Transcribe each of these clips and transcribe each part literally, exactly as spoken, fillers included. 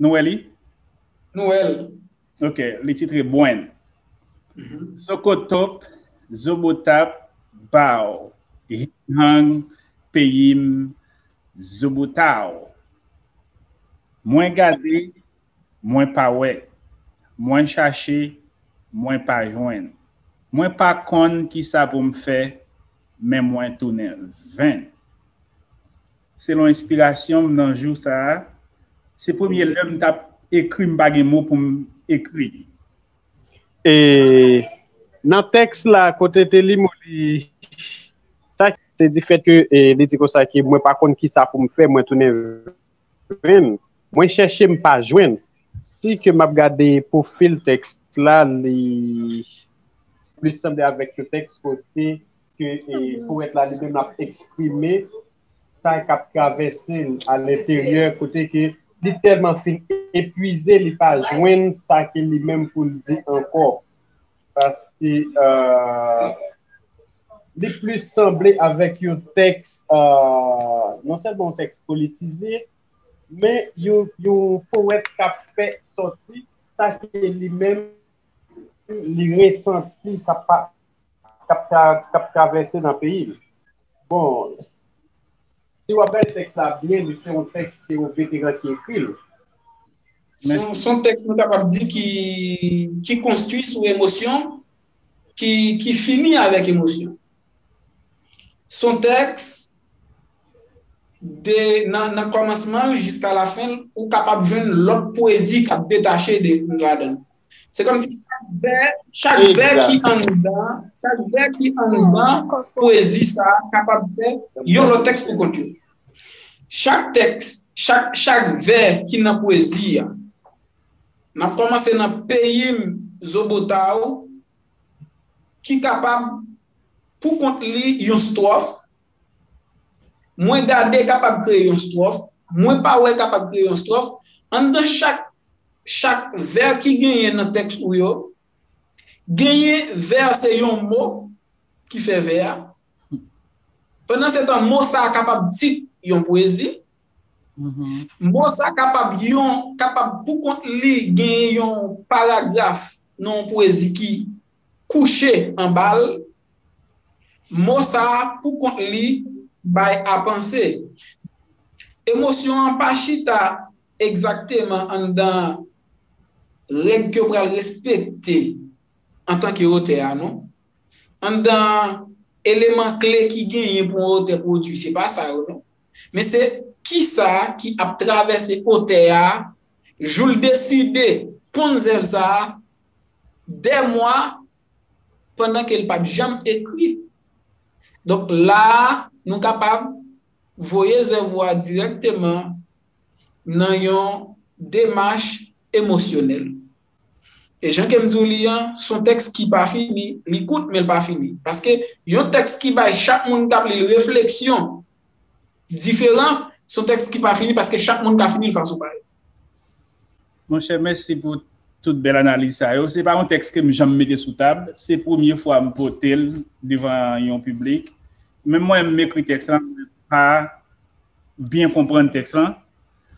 Nou wè li? Nou wè l. Ok, li titre Bwen. Zokotop, Zobotap, Baw, Hinghang, Peyi m, Zobotaw. Mwen gade, mwen pa wè. Mwen chache, mwen pa jwenn. Mwen pa konn kisa pou m fè, men mwen tounen venn. Selon enspirasyon m nan jou sa a, se premye lè m t ap ekri, m pa gen mo pou m ekri. E nan tèks la, kote te li moli, sa se di fèt ke e, li di konsa ke mwen pa konn ki sa pou m fè, mwen tounen venn. Mwen chèche, m pa jwenn. Si ke m ap gade pwofil tèks la, li plis sanble avèk yon tèks kote ke e, powèt la li menm ap eksprime sa k ap travèse l alenteryè, kote ke li tèlman fin epwize, li pa jwenn sa ke li menm pou l di ankò. Paske euh, li plis sanble avèk yon tèks, euh, non sèlman yon tèks politize, men yon, yon powèt k ap fè sòti sa ke li menm li resanti k ap, k ap, tra- k ap travèse nan peyi l. Bon, si w ap gade tèks la byen, li se yon tèks, se yon veteran ki ekri l. Se yon tèks nou kapab di ki, ki konstwi sou emosyon, ki, ki fini avèk emosyon. Se yon tèks de, nan, nan kòmansman l jiska lafen l, ou kapab jwenn lòt pwezi k ap detache de, ladan l. Se kòmsi chak vè, chak vè ki anndan, chak vè ki anndan pwezi sa a kapab fè yon lòt tèks pou kont yo. Chak tèks, chak, chak vè ki nan pwezi a, n ap kòmanse nan peyi m, Zobotaw, ki kapab pou kont li yon stwòf, mwen gade kapab kreye yon stwòf, mwen pa wè kapab kreye yon stwòf, anndan chak, chak vè ki genyen nan tèks ou yo, genyen vè se yon mo ki fè vè a. Pandan se tan, mo sa a kapab tit yon pwezi. Mo sa kapab yon, kapab pou kont li genyen yon paragraf nan yon pwezi ki kouche anba l. Mo sa a pou kont li bay a panse. Emosyon an pa chita egzakteman anndan règ ke w pral respekte antanke otè a, non. Anndan eleman kle ki genyen pou yon otè pwodui, se pa sa yo, non. Men se kisa ki ap travèse otè a, jou l deside ponn zèv sa a, dè mwa pandan ke l pa t janm ekri. Donk, la a, nou kapab voye zèv ou a dirèkteman nan yon demach emosyonèl. E jan ke m di w li an, se yon tèks ki pa fini, li kout, men l pa fini. Paske yon tèks ki bay chak moun k ap li l refleksyon diferan, se yon tèks ki pa fini, paske chak moun ka fini l fason pa yo. Monchè, mèsi pou tout bèl analiz sa yo. Se pa yon tèks ke m janm mete sou tab. Se premye fwa m pote l devan yon piblik. Menm mwen, m ekri tèks la, m pa byen konprann tèks lan.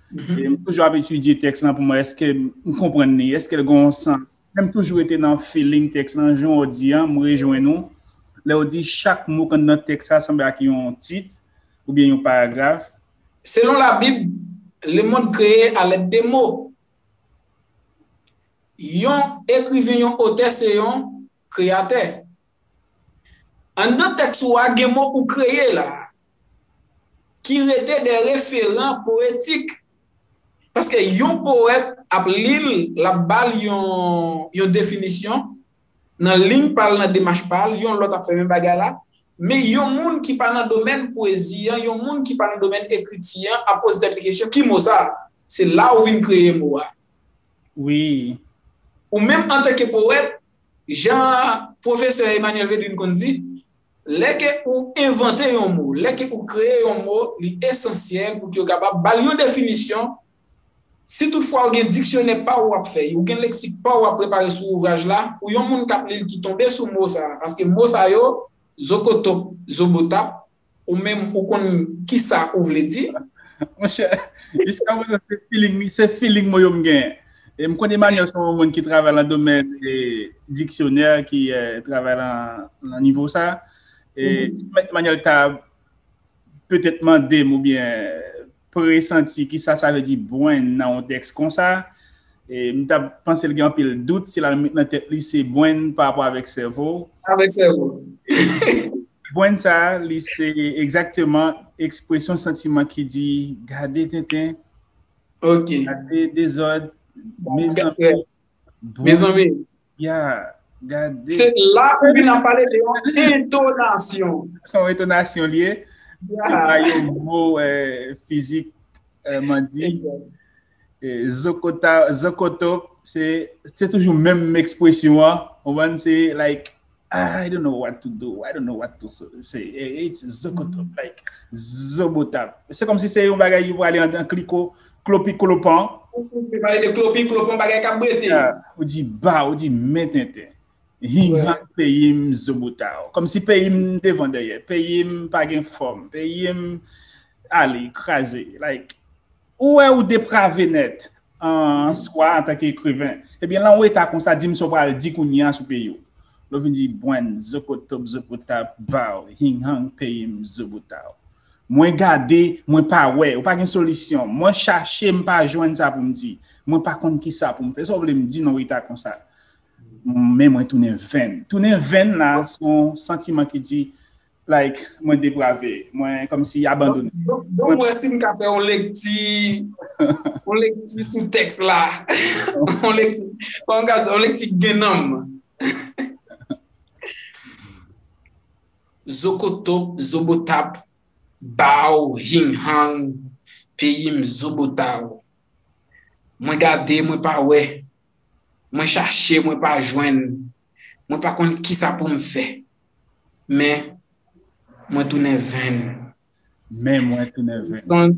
E m toujou ap etidye tèks lan pou mwen, èske m konprann li, èske l gen yon sans. Men m toujou rete nan feeling tèks lan, jan w di an, m rejwenn ou. Lè w di chak mo k anndan tèks la sanble ak yon tit oubyen yon paragraf. Selon Labib, lemonn kreye a lèt de mo. Yon ekriven, yon otè se yon kreyatè. Anndan tèks ou a, gen mo ou kreye la, ki rete de referan powetik. Paske yon powèt ap li l, l ap ba l yon, yon definisyon, nan liy pa l, nan demach pa l, yon lòt ap fè menm bagay la. Men yon moun ki pa nan domèn pwezi an, yon moun ki pa nan domèn ekriti an, ap poze tèt li kesyon, ki mo sa a? Se la ou vin kreye mo a. Wi. Ou menm antanke powèt, jan pwofesè Emmanuel Védrine konn di, lè ke ou envante yon mo, lè ke ou kreye yon mo, li esansyèl pou ke yo kapab ba l yon definisyon. Si toutfwa ou gen diksyonè pa w w ap fè, ou gen leksik pa w w ap prepare sou ouvraj la, pou yon moun k ap li l ki tonbe sou mo sa a, paske mo sa yo, zokotop, zobotap, ou menm ou konn kisa ou vle di. Monchè, Jiska prezan, se feeling, se feeling mwen yo m genyen. E m konn Emmanuel se yon moun ki travay nan domèn e, diksyonè, ki e, travay nan, nan nivo sa. E, Emmanuel ta petèt mande m oubyen presanti kisa sa vle di bwenn nan yon tèks konsa. E, m ta panse l gen anpil dout si l al met nan tèt li se bwenn pa rapò avèk sèvo. Avèk sèvo. Bwenn sa, li se egzakteman ekspresyon santiman ki di, gade tenten, Ok. Gade dezòd, mezanmi. Mezanmi. Ya, gade. Se la pou vin ap pale de yon entonasyon. Se yon entonasyon li ye. Ya. Se pa yon mo eh, fizik eh, mandi. Eh, zokota, zokoto, se se toujou menm ekspresyon an. Ou konprann? Se like, I don't know what to do. I don't know what to say. It's zokoto, like zobotap. Se kòmsi se yon bagay yo prale an, an kliko, klopi klopan. Ou pale de klopi klopan, bagay k ap brete. Ou di ba, ou di men tenten. Hinghang peyi m zobotap. Kòmsi peyi m devan dèyè. Peyi m pa gen fòm. Peyi m ale, kraze. Like, ou wè ou deprave nèt an swa antanke ekriven. Ebyen, lan w eta konsa, di m sa w pral di kounye a sou peyi w. Lè w vin di bwenn, zokotop, zokotap, baw, hinghang, peyi m, zobotap. Mwen gade, mwen pa wè, ou pa gen solisyon. Mwen chache, m pa jwenn sa pou m di. Mwen pa konn kisa pou m fè. Sa w vle m di nan w eta konsa? Men mwen tounen venn. Tounen venn la, se yon santiman ki di, like, mwen deprave, mwen kòmsi abandone. Donk, donk, mwen si m ka fè yon lekti, yon lekti sou tèks la. Yon lekti, kòman m ka di, yon lekti ki gen nanm. Zokotop, zobotap, baw, hinghang, peyi m, zobotaw. Mwen gade, mwen pa wè. Mwen chache, mwen pa jwenn. Mwen pa konn kisa pou m fè. Men, mwen tounen venn. Men mwen tounen venn. Son,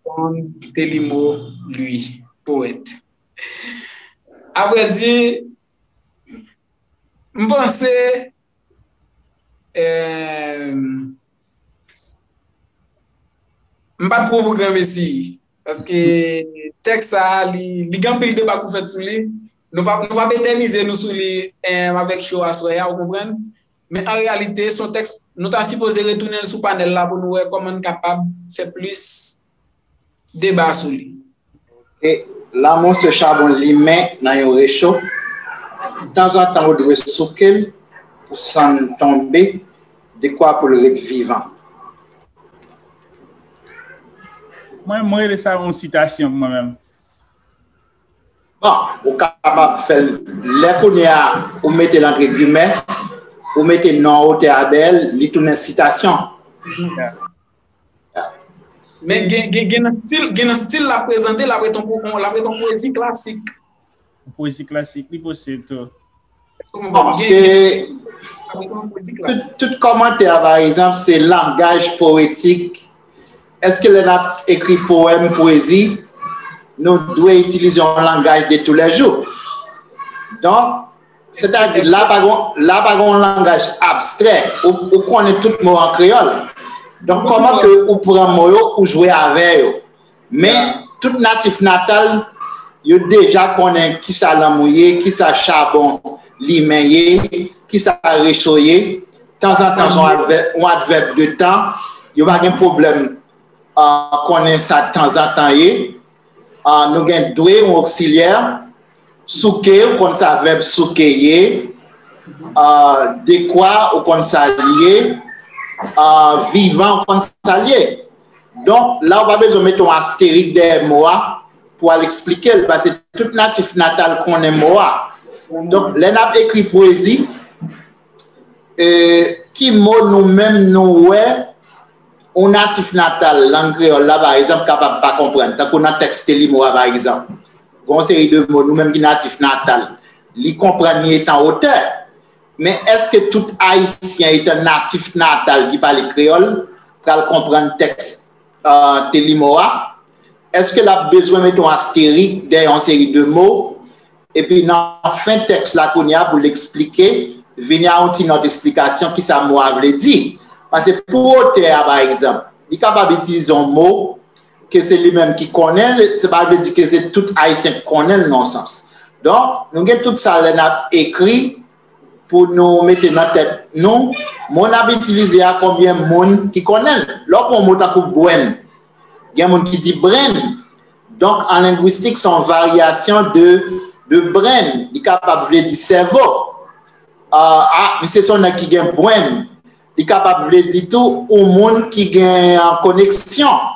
son Telimo, lui, poète. Avrèdi, m panse, eh, m pa t pran pou gran mesi. Paske tèks sa a, li, li gen anpil deba pou fèt sou li. Nou p ap, nou p ap etènize nou sou li eh, avèk show aswè a, ou konprann? Men an reyalite, se yon tèks, nou ta sipoze retounen l sou panèl la pou nou wè kòman n kapab fè plis deba sou li. E lanmou se chabon limen nan yon recho. Tanzantan ou dwe souke l pou san l tonbe, dekwa pou l ret vivan. Mwen, mwen rele sa yon sitasyon mwen menm. Bon, ou kapab fè l lè kounye a ou mete l antre gimè, ou mete non otè a dèyè l, li tounen sitasyon. Men gen, gen, gen nan stil, gen nan stil l ap prezante, l ap ret yon po-, l ap ret yon pwezi klasik. Yon pwezi klasik, li posib tou. Bon, se tout, tout kòmantè a, pa egzanp, se langaj powetik. Èske lè n ap ekri powèm, pwezi, nou dwe itilize yon langaj de toulèjou? Donk, sètadi, la pa gon, la pa gon langaj abstrè. Ou, ou konnen tout mo an kreyòl. Donk, kòman ke ou pran mo yo, ou jwe avè yo? Men, tout natif natal, yo deja konnen kisa lanmou ye, kisa chabon limen ye, kisa recho ye. Tanzantan, se yon advè-, yon advèb de tan. Yo pa gen pwoblèm ah, konnen sa tanzantan ye. Ah, nou gen dwe, yon oksilyè. Souke, ou konn sa vèb souke ye. Ah, dekwa, ou konn sa l ye. Ah, vivan, ou konn sa l ye. Donk, la, ou pa bezwen mete yon asterik dèyè mo a pou al eksplike l, paske tout natif natal konnen mo a. Donk, lè n ap ekri pwezi, e, ki mo nou menm nou wè yon natif natal lang kreyòl la, pa egzanp, kapab pa konprann, tankou nan tèks Telimo a, pa egzanp. Gon seri de mo, nou menm ki natif natal, li konprann li etan otè. Men èske tout Ayisyen etan natif natal ki pale kreyòl pral konprann tèks, eh, Telimo a? Èske l ap bezwen mete yon asterik dèyè yon seri de mo? Epi nan fen tèks la kounye a pou l eksplike, vini a yon ti nòt eksplikasyon kisa mo a vle di. Paske pou otè a, pa egzanp, li kapab itilize yon mo ke se li menm ki konnen l, se pa vle di ke se tout Ayisyen k konnen l nan yon sans. Donk, nou gen tout sa lè n ap ekri pou nou mete nan tèt nou, mo n ap itilize a, konbyen moun ki konnen l. Lè w pran yon mo tankou bwèn, gen moun ki di brenn. Donk, an lengwistik, se yon varyasyon de, de brenn. Li kapab vle di sèvo. Ah, ah, misye se yon nèg ki gen brenn. Li kapab vle di tou yon moun ki gen koneksyon.